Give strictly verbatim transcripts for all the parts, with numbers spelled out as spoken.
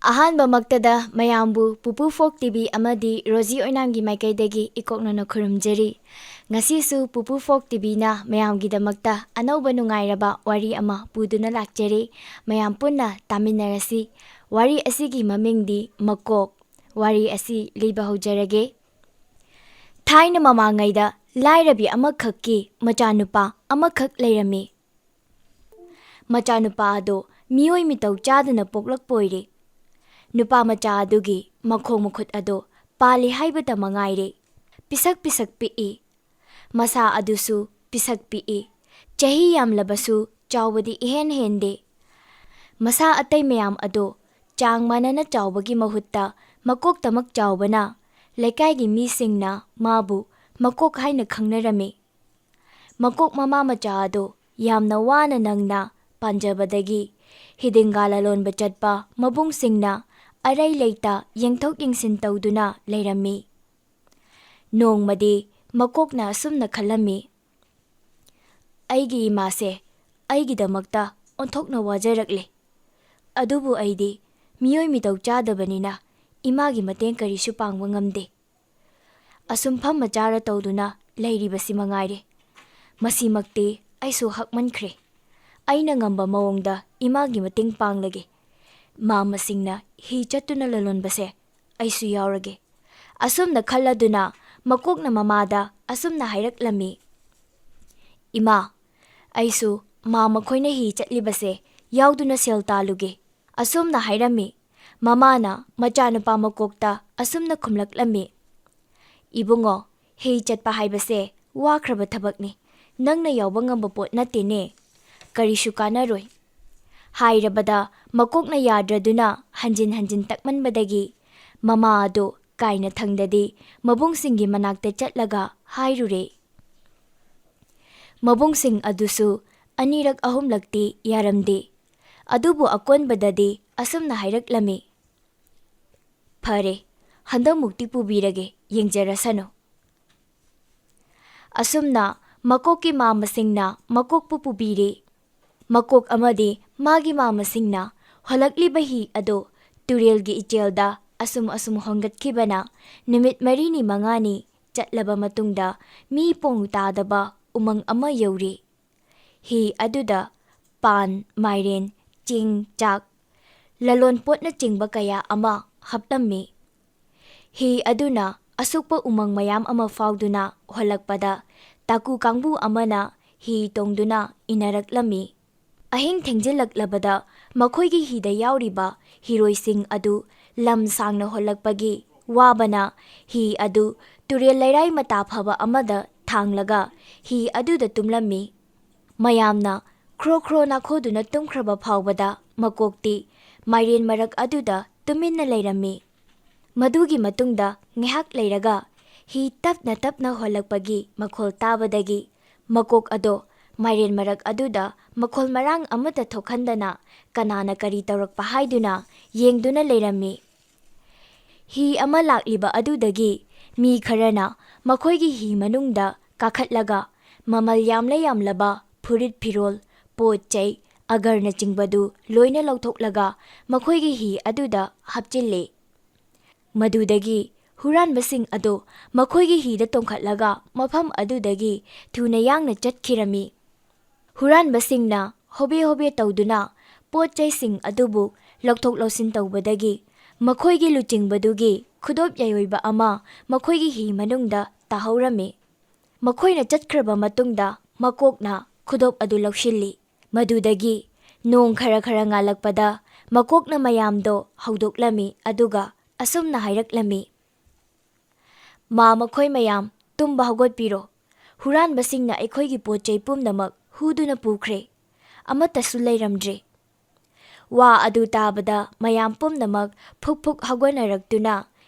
ꯑꯍꯥꯟꯕꯃꯛꯇꯗ ꯃꯌꯥꯝꯕꯨ ꯄꯨꯄꯨ ꯐꯣꯛ ꯇꯤꯚꯤ ꯑꯃꯗꯤ ꯔꯣꯖꯤ ꯑꯣꯏꯅꯥꯝꯒꯤ ꯃꯥꯏꯀꯩꯗꯒꯤ ꯏꯀꯣꯛꯅꯅ ꯈꯨꯔꯨꯝꯖꯔꯤ꯫ ꯉꯁꯤꯁꯨ ꯄꯨꯄꯨ ꯐꯣꯛ ꯇꯤꯚꯤꯅ ꯃꯌꯥꯝꯒꯤꯗꯃꯛꯇ ꯑꯅꯧꯕ ꯅꯨꯡꯉꯥꯏꯔꯕ ꯋꯥꯔꯤ ꯑꯃ ꯄꯨꯗꯨꯅ ꯂꯥꯛꯆꯔꯤ꯫ ꯃꯌꯥꯝ ꯄꯨꯟꯅ ꯇꯥꯃꯤꯟꯅꯔꯁꯤ꯫ ꯋꯥꯔꯤ ꯑꯁꯤꯒꯤ ꯃꯃꯤꯡꯗꯤ ꯃꯀꯣꯛ꯫ ꯋꯥꯔꯤ ꯑꯁꯤ ꯂꯤꯕ ꯍꯧꯖꯔꯒꯦ꯫ ꯊꯥꯏꯅ ꯃꯃꯥꯡꯉꯩꯗ ꯂꯥꯏꯔꯕꯤ ꯑꯃꯈꯛꯀꯤ ꯃꯆꯥꯅꯨꯄꯥ ꯑꯃꯈꯛ ꯂꯩꯔꯝꯃꯤ꯫ ꯃꯆꯥꯅꯨꯄꯥ ꯑꯗꯣ ꯃꯤꯑꯣꯏ ꯃꯤꯇꯧ ꯆꯥꯗꯅ ꯄꯣꯛꯂꯛꯄ ꯑꯣꯏꯔꯦ꯫ ꯅꯨꯄꯥ ꯃꯆꯥ ꯑꯗꯨꯒꯤ ꯃꯈꯣꯡ ꯃꯈꯨꯠ ꯑꯗꯣ ꯄꯥꯜꯂꯤ ꯍꯥꯏꯕꯇ ꯃꯉꯥꯏꯔꯦ꯫ ꯄꯤꯁꯛ ꯄꯤꯁꯛ ꯄꯤꯛꯏ꯫ ꯃꯁꯥ ꯑꯗꯨꯁꯨ ꯄꯤꯁꯛ ꯄꯤꯛꯏ꯫ ꯆꯍꯤ ꯌꯥꯝꯂꯕꯁꯨ ꯆꯥꯎꯕꯗꯤ ꯏꯍꯦꯟ ꯍꯦꯟꯗꯦ꯫ ꯃꯁꯥ ꯑꯇꯩ ꯃꯌꯥꯝ ꯑꯗꯣ ꯆꯥꯡ ꯃꯥꯟꯅꯅ ꯆꯥꯎꯕꯒꯤ ꯃꯍꯨꯠꯇ ꯃꯀꯣꯛꯇꯃꯛ ꯆꯥꯎꯕꯅ ꯂꯩꯀꯥꯏꯒꯤ ꯃꯤꯁꯤꯡꯅ ꯃꯥꯕꯨ ꯃꯀꯣꯛ ꯍꯥꯏꯅ ꯈꯪꯅꯔꯝꯃꯤ꯫ ꯃꯀꯣꯛ ꯃꯃꯥ ꯃꯆꯥ ꯑꯗꯣ ꯌꯥꯝꯅ ꯋꯥꯅ ꯅꯪꯅ ꯄꯥꯟꯖꯕꯗꯒꯤ ꯍꯤꯗꯤꯡꯒꯥ ꯂꯂꯣꯟꯕ ꯆꯠꯄ ꯃꯕꯨꯡꯁꯤꯡꯅ ꯑꯔꯩ ꯂꯩꯇ ꯌꯦꯡꯊꯣꯛ ꯌꯦꯡꯁꯤꯟ ꯇꯧꯗꯨꯅ ꯂꯩꯔꯝꯃꯤ꯫ ꯅꯣꯡꯃꯗꯤ ꯃꯀꯣꯛꯅ ꯑꯁꯨꯝꯅ ꯈꯜꯂꯝꯃꯤ, "ꯑꯩꯒꯤ ꯏꯃꯥꯁꯦ ꯑꯩꯒꯤꯗꯃꯛꯇ ꯑꯣꯟꯊꯣꯛꯅ ꯋꯥꯖꯔꯛꯂꯦ꯫ ꯑꯗꯨꯕꯨ ꯑꯩꯗꯤ ꯃꯤꯑꯣꯏ ꯃꯤꯇꯧ ꯆꯥꯗꯕꯅꯤꯅ ꯏꯃꯥꯒꯤ ꯃꯇꯦꯡ ꯀꯔꯤꯁꯨ ꯄꯥꯡꯕ ꯉꯝꯗꯦ꯫ ꯑꯁꯨꯝ ꯐꯝꯃ ꯆꯥꯔ ꯇꯧꯗꯨꯅ ꯂꯩꯔꯤꯕꯁꯤ ꯃꯉꯥꯏꯔꯦ꯫ ꯃꯁꯤꯃꯛꯇꯤ ꯑꯩꯁꯨ ꯍꯛꯃꯟꯈ꯭ꯔꯦ꯫ ꯑꯩꯅ ꯉꯝꯕ ꯃꯑꯣꯡꯗ ꯏꯃꯥꯒꯤ ꯃꯇꯦꯡ ꯄꯥꯡꯂꯒꯦ꯫ ꯃꯥꯝꯃꯁꯤꯡꯅ ꯍꯤ ꯆꯠꯇꯨꯅ ꯂꯂꯣꯟꯕꯁꯦ ꯑꯩꯁꯨ ꯌꯥꯎꯔꯒꯦ꯫" ꯑꯁꯨꯝꯅ ꯈꯜꯂꯗꯨꯅ ꯃꯀꯣꯛꯅ ꯃꯃꯥꯗ ꯑꯁꯨꯝꯅ ꯍꯥꯏꯔꯛꯂꯝꯃꯤ, "ꯏꯃꯥ, ꯑꯩꯁꯨ ꯃꯥꯝꯃ ꯈꯣꯏꯅ ꯍꯤ ꯆꯠꯂꯤꯕꯁꯦ ꯌꯥꯎꯗꯨꯅ ꯁꯦꯜ ꯇꯥꯜꯂꯨꯒꯦ꯫" ꯑꯁꯨꯝꯅ ꯍꯥꯏꯔꯝꯃꯤ꯫ ꯃꯃꯥꯅ ꯃꯆꯥꯅꯨꯄꯥ ꯃꯀꯣꯛꯇ ꯑꯁꯨꯝꯅ ꯈꯨꯝꯂꯛꯂꯝꯃꯤ, "ꯏꯕꯨꯡꯉꯣ, ꯍꯤ ꯆꯠꯄ ꯍꯥꯏꯕꯁꯦ ꯋꯥꯈ꯭ꯔꯕ ꯊꯕꯛꯅꯤ꯫ ꯅꯪꯅ ꯌꯥꯎꯕ ꯉꯝꯕ ꯄꯣꯠ ꯅꯠꯇꯦꯅꯦ꯫ ꯀꯔꯤꯁꯨ ꯀꯥꯟꯅꯔꯣꯏ꯫" ꯍꯥꯏꯔꯕꯗ ꯃꯀꯣꯛꯅ ꯌꯥꯗ꯭ꯔꯗꯨꯅ ꯍꯟꯖꯤꯟ ꯍꯟꯖꯤꯟ ꯇꯛꯃꯟꯕꯗꯒꯤ ꯃꯃꯥ ꯑꯗꯨ ꯀꯥꯏꯅ ꯊꯪꯗꯗꯤ ꯃꯕꯨꯡꯁꯤꯡꯒꯤ ꯃꯅꯥꯛꯇ ꯆꯠꯂꯒ ꯍꯥꯏꯔꯨꯔꯦ꯫ ꯃꯕꯨꯡꯁꯤꯡ ꯑꯗꯨꯁꯨ ꯑꯅꯤꯔꯛ ꯑꯍꯨꯝꯂꯛꯇꯤ ꯌꯥꯔꯝꯗꯦ꯫ ꯑꯗꯨꯕꯨ ꯑꯀꯣꯟꯕꯗꯗꯤ ꯑꯁꯨꯝꯅ ꯍꯥꯏꯔꯛꯂꯝꯃꯤ, "ꯐꯔꯦ, ꯍꯟꯗꯛꯃꯨꯛꯇꯤ ꯄꯨꯕꯤꯔꯒꯦ, ꯌꯦꯡꯖꯔꯁꯅꯨ꯫" ꯑꯁꯨꯝꯅ ꯃꯀꯣꯛꯀꯤ ꯃꯥꯝꯃꯁꯤꯡꯅ ꯃꯀꯣꯛꯄꯨ ꯄꯨꯕꯤꯔꯦ꯫ ꯃꯀꯣꯛ ꯑꯃꯗꯤ ꯃꯥꯒꯤ ꯃꯥꯝꯃꯁꯤꯡꯅ ꯍꯣꯜꯂꯛꯂꯤꯕ ꯍꯤ ꯑꯗꯨ ꯇꯨꯔꯦꯜꯒꯤ ꯏꯆꯦꯜꯗ ꯑꯁꯨꯝ ꯑꯁꯨꯝ ꯍꯣꯟꯒꯠꯈꯤꯕꯅ ꯅꯨꯃꯤꯠ ꯃꯔꯤꯅꯤ ꯃꯉꯥꯅꯤ ꯆꯠꯂꯕ ꯃꯇꯨꯡꯗ ꯃꯤ ꯄꯣꯡ ꯇꯥꯗꯕ ꯎꯃꯪ ꯑꯃ ꯌꯧꯔꯤ꯫ ꯍꯤ ꯑꯗꯨꯗ ꯄꯥꯟ, ꯃꯥꯏꯔꯦꯟ, ꯆꯦꯡ, ꯆꯥꯛ, ꯂꯂꯣꯟꯄꯣꯠꯅꯆꯤꯡꯕ ꯀꯌꯥ ꯑꯃ ꯍꯥꯞꯂꯝꯃꯤ꯫ ꯍꯤ ꯑꯗꯨꯅ ꯑꯁꯨꯛꯄ ꯎꯃꯪ ꯃꯌꯥꯝ ꯑꯃ ꯐꯥꯎꯗꯨꯅ ꯍꯣꯜꯂꯛꯄꯗ ꯇꯥꯀꯨ ꯀꯥꯡꯕꯨ ꯑꯃꯅ ꯍꯤ ꯇꯣꯡꯗꯨꯅ ꯏꯟꯅꯔꯛꯂꯝꯃꯤ꯫ ꯑꯍꯤꯡ ꯊꯦꯡꯖꯤꯜꯂꯛꯂꯕꯗ ꯃꯈꯣꯏꯒꯤ ꯍꯤꯗ ꯌꯥꯎꯔꯤꯕ ꯍꯤꯔꯣꯏꯁꯤꯡ ꯑꯗꯨ ꯂꯝ ꯁꯥꯡꯅ ꯍꯣꯜꯂꯛꯄꯒꯤ ꯋꯥꯕꯅ ꯍꯤ ꯑꯗꯨ ꯇꯨꯔꯦꯜ ꯂꯩꯔꯥꯏ ꯃꯇꯥ ꯐꯕ ꯑꯃꯗ ꯊꯥꯡꯂꯒ ꯍꯤ ꯑꯗꯨꯗ ꯇꯨꯝꯂꯝꯃꯤ꯫ ꯃꯌꯥꯝꯅ ꯈ꯭ꯔꯣ ꯈ꯭ꯔꯣ ꯅꯥꯈꯣꯗꯨꯅ ꯇꯨꯝꯈ꯭ꯔꯕ ꯐꯥꯎꯕꯗ ꯃꯀꯣꯛꯇꯤ ꯃꯥꯏꯔꯦꯟ ꯃꯔꯛ ꯑꯗꯨꯗ ꯇꯨꯃꯤꯟꯅ ꯂꯩꯔꯝꯃꯤ꯫ ꯃꯗꯨꯒꯤ ꯃꯇꯨꯡꯗ ꯉꯥꯏꯍꯥꯛ ꯂꯩꯔꯒ ꯍꯤ ꯇꯞꯅ ꯇꯞꯅ ꯍꯣꯜꯂꯛꯄꯒꯤ ꯃꯈꯣꯜ ꯇꯥꯕꯗꯒꯤ ꯃꯀꯣꯛ ꯑꯗꯣ ꯃꯥꯏꯔꯦꯟ ꯃꯔꯛ ꯑꯗꯨꯗ ꯃꯈꯣꯜ ꯃꯔꯥꯡ ꯑꯃꯠꯇ ꯊꯣꯛꯍꯟꯗꯅ ꯀꯅꯥꯅ ꯀꯔꯤ ꯇꯧꯔꯛꯄ ꯍꯥꯏꯗꯨꯅ ꯌꯦꯡꯗꯨꯅ ꯂꯩꯔꯝꯃꯤ꯫ ꯍꯤ ꯑꯃ ꯂꯥꯛꯂꯤꯕ ꯑꯗꯨꯗꯒꯤ ꯃꯤ ꯈꯔꯅ ꯃꯈꯣꯏꯒꯤ ꯍꯤ ꯃꯅꯨꯡꯗ ꯀꯥꯈꯠꯂꯒ ꯃꯃꯜ ꯌꯥꯝꯂ ꯌꯥꯝꯂꯕ ꯐꯨꯔꯤꯠ ꯐꯤꯔꯣꯜ, ꯄꯣꯠ ꯆꯩ, ꯑꯒꯔꯅꯆꯤꯡꯕꯗꯨ ꯂꯣꯏꯅ ꯂꯧꯊꯣꯛꯂꯒ ꯃꯈꯣꯏꯒꯤ ꯍꯤ ꯑꯗꯨꯗ ꯍꯥꯞꯆꯤꯜꯂꯤ꯫ ꯃꯗꯨꯗꯒꯤ ꯍꯨꯔꯥꯟꯕꯁꯤꯡ ꯑꯗꯨ ꯃꯈꯣꯏꯒꯤ ꯍꯤꯗ ꯇꯣꯡꯈꯠꯂꯒ ꯃꯐꯝ ꯑꯗꯨꯗꯒꯤ ꯊꯨꯅ ꯌꯥꯡꯅ ꯆꯠꯈꯤꯔꯝꯃꯤ꯫ ꯍꯨꯔꯥꯟꯕꯁꯤꯡꯅ ꯍꯣꯕꯦ ꯍꯣꯕꯦ ꯇꯧꯗꯨꯅ ꯄꯣꯠ ꯆꯩꯁꯤꯡ ꯑꯗꯨꯕꯨ ꯂꯧꯊꯣꯛ ꯂꯧꯁꯤꯟ ꯇꯧꯕꯗꯒꯤ ꯃꯈꯣꯏꯒꯤ ꯂꯨꯆꯤꯡꯕꯗꯨꯒꯤ ꯈꯨꯗꯣꯞ ꯌꯥꯏꯑꯣꯏꯕ ꯑꯃ ꯃꯈꯣꯏꯒꯤ ꯍꯤ ꯃꯅꯨꯡꯗ ꯇꯥꯍꯧꯔꯝꯃꯤ꯫ ꯃꯈꯣꯏꯅ ꯆꯠꯈ꯭ꯔꯕ ꯃꯇꯨꯡꯗ ꯃꯀꯣꯛꯅ ꯈꯨꯗꯣꯞ ꯑꯗꯨ ꯂꯧꯁꯤꯜꯂꯤ꯫ ꯃꯗꯨꯗꯒꯤ ꯅꯣꯡ ꯈꯔ ꯈꯔ ꯉꯥꯜꯂꯛꯄꯗ ꯃꯀꯣꯛꯅ ꯃꯌꯥꯝꯗꯣ ꯍꯧꯗꯣꯛꯂꯝꯃꯤ, ꯑꯗꯨꯒ ꯑꯁꯨꯝꯅ ꯍꯥꯏꯔꯛꯂꯝꯃꯤ, "ꯃꯥ ꯃꯈꯣꯏ ꯃꯌꯥꯝ, ꯇꯨꯝꯕ ꯍꯧꯒꯠꯄꯤꯔꯣ꯫ ꯍꯨꯔꯥꯟꯕꯁꯤꯡꯅ ꯑꯩꯈꯣꯏꯒꯤ ꯄꯣꯠ ꯆꯩ ꯄꯨꯝꯅꯃꯛ ꯍꯨꯗꯨꯅ ꯄꯨꯈ꯭ꯔꯦ꯫ ꯑꯃꯠꯇꯁꯨ ꯂꯩꯔꯝꯗ꯭ꯔꯦ꯫" ꯋꯥ ꯑꯗꯨ ꯇꯥꯕꯗ ꯃꯌꯥꯝ ꯄꯨꯝꯅꯃꯛ ꯐꯨꯛ ꯐꯨꯛ ꯍꯧꯒꯠꯅꯔꯛꯇꯨꯅ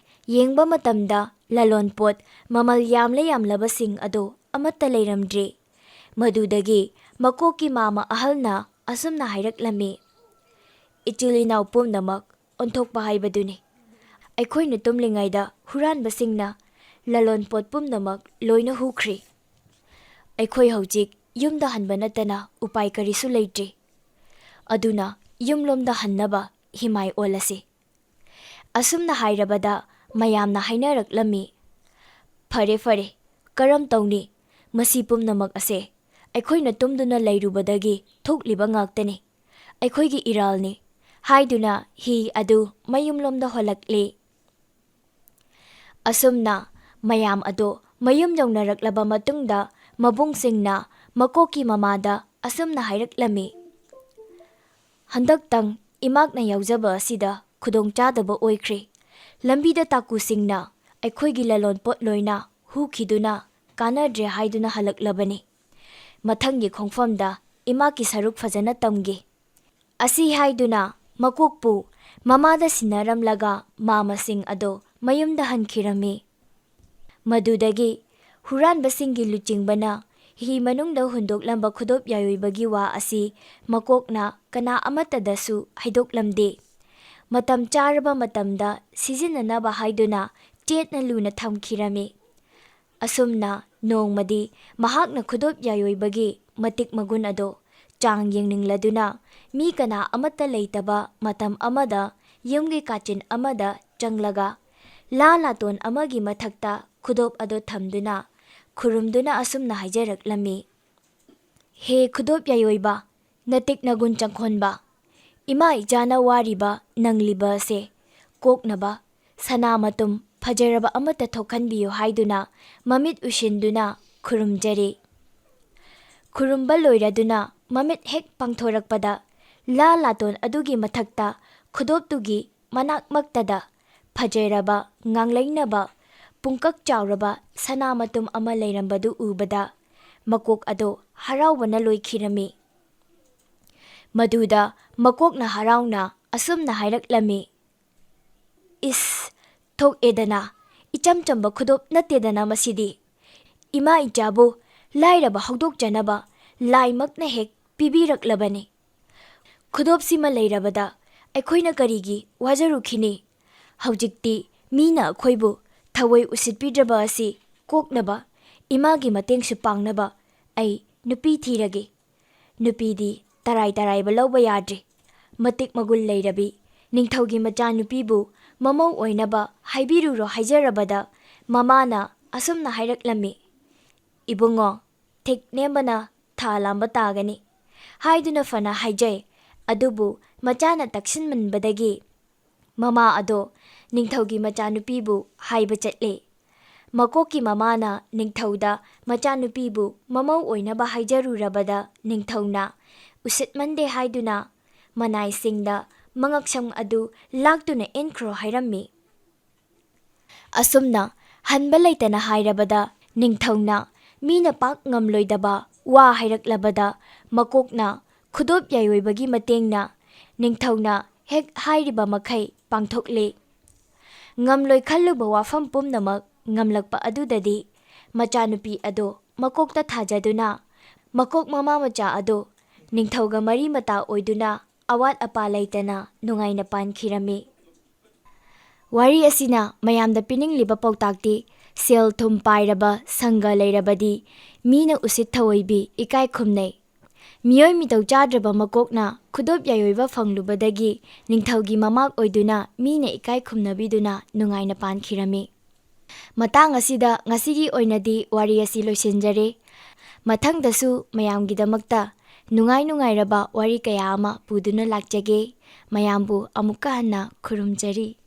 ꯌꯦꯡꯕ ꯃꯇꯝꯗ ꯂꯂꯣꯟꯄꯣꯠ ꯃꯃꯜ ꯌꯥꯝꯂ ꯌꯥꯝꯂꯕꯁꯤꯡ ꯑꯗꯨ ꯑꯃꯠꯇ ꯂꯩꯔꯝꯗ꯭ꯔꯦ꯫ ꯃꯗꯨꯗꯒꯤ ꯃꯀꯣꯛꯀꯤ ꯃꯥꯃ ꯑꯍꯜꯅ ꯑꯁꯨꯝꯅ ꯍꯥꯏꯔꯛꯂꯝꯃꯤ, "ꯏꯆꯤꯜ ꯏꯅꯥꯎ ꯄꯨꯝꯅꯃꯛ ꯑꯣꯟꯊꯣꯛꯄ ꯍꯥꯏꯕꯗꯨꯅꯤ꯫ ꯑꯩꯈꯣꯏꯅ ꯇꯨꯝꯂꯤꯉꯩꯗ ꯍꯨꯔꯥꯟꯕꯁꯤꯡꯅ ꯂꯂꯣꯟꯄꯣꯠ ꯄꯨꯝꯅꯃꯛ ꯂꯣꯏꯅ ꯍꯨꯈ꯭ꯔꯦ꯫ ꯑꯩꯈꯣꯏ ꯍꯧꯖꯤꯛ ꯌꯨꯝꯗ ꯍꯟꯕ ꯅꯠꯇꯅ ꯎꯄꯥꯏ ꯀꯔꯤꯁꯨ ꯂꯩꯇ꯭ꯔꯦ꯫ ꯑꯗꯨꯅ ꯌꯨꯝꯂꯣꯝꯗ ꯍꯟꯅꯕ ꯍꯤꯃꯥꯏ ꯑꯣꯜꯂꯁꯤ꯫" ꯑꯁꯨꯝꯅ ꯍꯥꯏꯔꯕꯗ ꯃꯌꯥꯝꯅ ꯍꯥꯏꯅꯔꯛꯂꯝꯃꯤ, "ꯐꯔꯦ, ꯐꯔꯦ, ꯀꯔꯝ ꯇꯧꯅꯤ? ꯃꯁꯤ ꯄꯨꯝꯅꯃꯛ ꯑꯁꯦ ꯑꯩꯈꯣꯏꯅ ꯇꯨꯝꯗꯨꯅ ꯂꯩꯔꯨꯕꯗꯒꯤ ꯊꯣꯛꯂꯤꯕ ꯉꯥꯛꯇꯅꯤ꯫ ꯑꯩꯈꯣꯏꯒꯤ ꯏꯔꯥꯜꯅꯤ" ꯍꯥꯏꯗꯨꯅ ꯍꯤ ꯑꯗꯨ ꯃꯌꯨꯝꯂꯣꯝꯗ ꯍꯣꯜꯂꯛꯂꯤ꯫ ꯑꯁꯨꯝꯅ ꯃꯌꯥꯝ ꯑꯗꯣ ꯃꯌꯨꯝ ꯌꯧꯅꯔꯛꯂꯕ ꯃꯇꯨꯡꯗ ꯃꯕꯨꯡꯁꯤꯡꯅ ꯃꯀꯣꯛꯀꯤ ꯃꯃꯥꯗ ꯑꯁꯨꯝꯅ ꯍꯥꯏꯔꯛꯂꯝꯃꯤ, "ꯍꯟꯗꯛꯇꯪ ꯏꯃꯥꯛꯅ ꯌꯥꯎꯖꯕ ꯑꯁꯤꯗ ꯈꯨꯗꯣꯡꯆꯥꯗꯕ ꯑꯣꯏꯈ꯭ꯔꯦ꯫ ꯂꯝꯕꯤꯗ ꯇꯥꯀꯨꯁꯤꯡꯅ ꯑꯩꯈꯣꯏꯒꯤ ꯂꯂꯣꯟ ꯄꯣꯠ ꯂꯣꯏꯅ ꯍꯨꯈꯤꯗꯨꯅ ꯀꯥꯟꯅꯗ꯭ꯔꯦ ꯍꯥꯏꯗꯨꯅ ꯍꯜꯂꯛꯂꯕꯅꯤ꯫ ꯃꯊꯪꯒꯤ ꯈꯣꯡꯐꯝꯗ ꯏꯃꯥꯛꯀꯤ ꯁꯔꯨꯛ ꯐꯖꯅ ꯇꯝꯒꯦ" ꯑꯁꯤ ꯍꯥꯏꯗꯨꯅ ꯃꯀꯣꯛꯄꯨ ꯃꯃꯥꯗ ꯁꯤꯟꯅꯔꯝꯂꯒ ꯃꯥꯃꯁꯤꯡ ꯑꯗꯣ ꯃꯌꯨꯝꯗ ꯍꯟꯈꯤꯔꯝꯃꯤ꯫ ꯃꯗꯨꯗꯒꯤ ꯍꯨꯔꯥꯟꯕꯁꯤꯡꯒꯤ ꯂꯨꯆꯤꯡꯕꯅ ꯍꯤ ꯃꯅꯨꯡꯗ ꯍꯨꯟꯗꯣꯛꯂꯝꯕ ꯈꯨꯗꯣꯞ ꯌꯥꯏꯑꯣꯏꯕꯒꯤ ꯋꯥ ꯑꯁꯤ ꯃꯀꯣꯛꯅ ꯀꯅꯥ ꯑꯃꯠꯇꯗꯁꯨ ꯍꯥꯏꯗꯣꯛꯂꯝꯗꯦ꯫ ꯃꯇꯝ ꯆꯥꯔꯕ ꯃꯇꯝꯗ ꯁꯤꯖꯤꯟꯅꯅꯕ ꯍꯥꯏꯗꯨꯅ ꯆꯦꯠꯅ ꯂꯨꯅ ꯊꯝꯈꯤꯔꯝꯃꯤ꯫ ꯑꯁꯨꯝꯅ ꯅꯣꯡꯃꯗꯤ ꯃꯍꯥꯛꯅ ꯈꯨꯗꯣꯞ ꯌꯥꯏꯑꯣꯏꯕꯒꯤ ꯃꯇꯤꯛ ꯃꯒꯨꯟ ꯑꯗꯣ ꯆꯥꯡ ꯌꯦꯡꯅꯤꯡꯂꯗꯨꯅ ꯃꯤ ꯀꯅꯥ ꯑꯃꯠꯇ ꯂꯩꯇꯕ ꯃꯇꯝ ꯑꯃꯗ ꯌꯨꯝꯒꯤ ꯀꯥꯆꯤꯟ ꯑꯃꯗ ꯆꯪꯂꯒ ꯂꯥ ꯂꯥꯇꯣꯟ ꯑꯃꯒꯤ ꯃꯊꯛꯇ ꯈꯨꯗꯣꯞ ꯑꯗꯣ ꯊꯝꯗꯨꯅ ꯈꯨꯔꯨꯝꯗꯨꯅ ꯑꯁꯨꯝꯅ ꯍꯥꯏꯖꯔꯛꯂꯝꯃꯤ, "ꯍꯦ ꯈꯨꯗꯣꯞ ꯌꯥꯏꯑꯣꯏꯕ, ꯅꯇꯤꯛ ꯅꯒꯨꯟ ꯆꯪꯈꯣꯟꯕ, ꯏꯃꯥ ꯏꯆꯥꯅ ꯋꯥꯔꯤꯕ ꯅꯪꯂꯤꯕ ꯑꯁꯦ ꯀꯣꯛꯅꯕ ꯁꯅꯥ ꯃꯇꯨꯝ ꯐꯖꯔꯕ ꯑꯃꯠꯇ ꯊꯣꯛꯍꯟꯕꯤꯌꯨ" ꯍꯥꯏꯗꯨꯅ ꯃꯃꯤꯠ ꯎꯏꯁꯤꯟꯗꯨꯅ ꯈꯨꯔꯨꯝꯖꯔꯤ꯫ ꯈꯨꯔꯨꯝꯕ ꯂꯣꯏꯔꯗꯨꯅ ꯃꯃꯤꯠ ꯍꯦꯛ ꯄꯥꯡꯊꯣꯔꯛꯄꯗ ꯂꯥ ꯂꯥꯇꯣꯟ ꯑꯗꯨꯒꯤ ꯃꯊꯛꯇ ꯈꯨꯗꯣꯞꯇꯨꯒꯤ ꯃꯅꯥꯛꯃꯛꯇꯗ ꯐꯖꯔꯕ, ꯉꯥꯡꯂꯩꯅꯕ, ꯄꯨꯡꯀꯛ ꯆꯥꯎꯔꯕ ꯁꯅꯥ ꯃꯇꯨꯝ ꯑꯃ ꯂꯩꯔꯝꯕꯗꯨ ꯎꯕꯗ ꯃꯀꯣꯛ ꯑꯗꯣ ꯍꯔꯥꯎꯕꯅ ꯂꯣꯏꯈꯤꯔꯝꯃꯤ꯫ ꯃꯗꯨꯗ ꯃꯀꯣꯛꯅ ꯍꯔꯥꯎꯅ ꯑꯁꯨꯝꯅ ꯍꯥꯏꯔꯛꯂꯝꯃꯤ, "ꯏꯁ, ꯊꯣꯛꯑꯦꯗꯅ, ꯏꯆꯝ ꯆꯝꯕ ꯈꯨꯗꯣꯞ ꯅꯠꯇꯦꯗꯅ ꯃꯁꯤꯗꯤ꯫ ꯏꯃꯥ ꯏꯆꯥꯕꯨ ꯂꯥꯏꯔꯕ ꯍꯧꯗꯣꯛꯆꯅꯕ ꯂꯥꯏꯃꯛꯅ ꯍꯦꯛ ꯄꯤꯕꯤꯔꯛꯂꯕꯅꯤ꯫ ꯈꯨꯗꯣꯞꯁꯤꯃ ꯂꯩꯔꯕꯗ ꯑꯩꯈꯣꯏꯅ ꯀꯔꯤꯒꯤ ꯋꯥꯖꯔꯨꯈꯤꯅꯤ? ꯍꯧꯖꯤꯛꯇꯤ ꯃꯤꯅ ꯑꯩꯈꯣꯏꯕꯨ ꯊꯑꯣꯏ ꯎꯁꯤꯠꯄꯤꯗ꯭ꯔꯕ ꯑꯁꯤ ꯀꯣꯛꯅꯕ ꯏꯃꯥꯒꯤ ꯃꯇꯦꯡꯁꯨ ꯄꯥꯡꯅꯕ ꯑꯩ ꯅꯨꯄꯤ ꯊꯤꯔꯒꯦ꯫ ꯅꯨꯄꯤꯗꯤ ꯇꯔꯥꯏ ꯇꯔꯥꯏꯕ ꯂꯧꯕ ꯌꯥꯗ꯭ꯔꯦ꯫ ꯃꯇꯤꯛ ꯃꯒꯨꯟ ꯂꯩꯔꯕꯤ ꯅꯤꯡꯊꯧꯒꯤ ꯃꯆꯥꯅꯨꯄꯤꯕꯨ ꯃꯃꯧ ꯑꯣꯏꯅꯕ ꯍꯥꯏꯕꯤꯔꯨꯔꯣ ꯍꯥꯏꯖꯔꯕꯗ, ꯃꯃꯥꯅ ꯑꯁꯨꯝꯅ ꯍꯥꯏꯔꯛꯂꯝꯃꯤ, "ꯏꯕꯨꯡꯉꯣ, ꯊꯤꯛ ꯅꯦꯝꯕꯅ ꯊꯥ ꯂꯥꯝꯕ ꯇꯥꯒꯅꯤ" ꯍꯥꯏꯗꯨꯅ ꯐꯅ ꯍꯥꯏꯖꯩ꯫ ꯑꯗꯨꯕꯨ ꯃꯆꯥꯅ ꯇꯛꯁꯤꯟꯃꯟꯕꯗꯒꯤ ꯃꯃꯥ ꯑꯗꯣ ꯅꯤꯡꯊꯧꯒꯤ ꯃꯆꯥꯅꯨꯄꯤꯕꯨ ꯍꯥꯏꯕ ꯆꯠꯂꯤ꯫ ꯃꯀꯣꯛꯀꯤ ꯃꯃꯥꯅ ꯅꯤꯡꯊꯧꯗ ꯃꯆꯥꯅꯨꯄꯤꯕꯨ ꯃꯃꯧ ꯑꯣꯏꯅꯕ ꯍꯥꯏꯖꯔꯨꯔꯕꯗ, ꯅꯤꯡꯊꯧꯅ ꯎꯁꯤꯠꯃꯟꯗꯦ ꯍꯥꯏꯗꯨꯅ ꯃꯅꯥꯏꯁꯤꯡꯗ ꯃꯉꯛꯁꯝ ꯑꯗꯨ ꯂꯥꯛꯇꯨꯅ ꯏꯟꯈ꯭ꯔꯣ ꯍꯥꯏꯔꯝꯃꯤ꯫ ꯑꯁꯨꯝꯅ ꯍꯟꯕ ꯂꯩꯇꯅ ꯍꯥꯏꯔꯕꯗ, ꯅꯤꯡꯊꯧꯅ ꯃꯤꯅ ꯄꯥꯛ ꯉꯝꯂꯣꯏꯗꯕ ꯋꯥ ꯍꯥꯏꯔꯛꯂꯕꯗ, ꯃꯀꯣꯛꯅ ꯈꯨꯗꯣꯞ ꯌꯥꯏꯑꯣꯏꯕꯒꯤ ꯃꯇꯦꯡꯅ ꯅꯤꯡꯊꯧꯅ ꯍꯦꯛ ꯍꯥꯏꯔꯤꯕ ꯃꯈꯩ ꯄꯥꯡꯊꯣꯛꯂꯤ꯫ ꯉꯝꯂꯣꯏ ꯈꯜꯂꯨꯕ ꯋꯥꯐꯝ ꯄꯨꯝꯅꯃꯛ ꯉꯝꯂꯛꯄ ꯑꯗꯨꯗꯗꯤ, ꯃꯆꯥꯅꯨꯄꯤ ꯑꯗꯣ ꯃꯀꯣꯛꯇ ꯊꯥꯖꯗꯨꯅ, ꯃꯀꯣꯛ ꯃꯃꯥ ꯃꯆꯥ ꯑꯗꯣ ꯅꯤꯡꯊꯧꯒ ꯃꯔꯤ ꯃꯇꯥ ꯑꯣꯏꯗꯨꯅ ꯑꯋꯥꯠ ꯑꯄꯥ ꯂꯩꯇꯅ ꯅꯨꯡꯉꯥꯏꯅ ꯄꯥꯟꯈꯤꯔꯝꯃꯤ꯫ ꯋꯥꯔꯤ ꯑꯁꯤꯅ ꯃꯌꯥꯝꯗ ꯄꯤꯅꯤꯡꯂꯤꯕ ꯄꯥꯎꯇꯥꯛꯇꯤ, ꯁꯦꯜ ꯊꯨꯝ ꯄꯥꯏꯔꯕ, ꯁꯪꯒ ꯂꯩꯔꯕꯗꯤ ꯃꯤꯅ ꯎꯁꯤꯠ ꯊꯑꯣꯏꯕꯤ, ꯏꯀꯥꯏ ꯈꯨꯝꯅꯩ꯫ ꯃꯤꯑꯣꯏ ꯃꯤꯇꯧ ꯆꯥꯗ꯭ꯔꯕ ꯃꯀꯣꯛꯅ ꯈꯨꯗꯣꯞ ꯌꯥꯏꯑꯣꯏꯕ ꯐꯪꯂꯨꯕꯗꯒꯤ ꯅꯤꯡꯊꯧꯒꯤ ꯃꯃꯥꯛ ꯑꯣꯏꯗꯨꯅ ꯃꯤꯅ ꯏꯀꯥꯏ ꯈꯨꯝꯅꯕꯤꯗꯨꯅ ꯅꯨꯡꯉꯥꯏꯅ ꯄꯥꯟꯈꯤꯔꯝꯃꯤ꯫ ꯃꯇꯥꯡ ꯑꯁꯤꯗ ꯉꯁꯤꯒꯤ ꯑꯣꯏꯅꯗꯤ ꯋꯥꯔꯤ ꯑꯁꯤ ꯂꯣꯏꯁꯤꯟꯖꯔꯦ꯫ ꯃꯊꯪꯗꯁꯨ ꯃꯌꯥꯝꯒꯤꯗꯃꯛꯇ ꯅꯨꯡꯉꯥꯏ ꯅꯨꯡꯉꯥꯏꯔꯕ ꯋꯥꯔꯤ ꯀꯌꯥ ꯑꯃ ꯄꯨꯗꯨꯅ ꯂꯥꯛꯆꯒꯦ꯫ ꯃꯌꯥꯝꯕꯨ ꯑꯃꯨꯛꯀ ꯍꯟꯅ ꯈꯨꯔꯨꯝꯖꯔꯤ꯫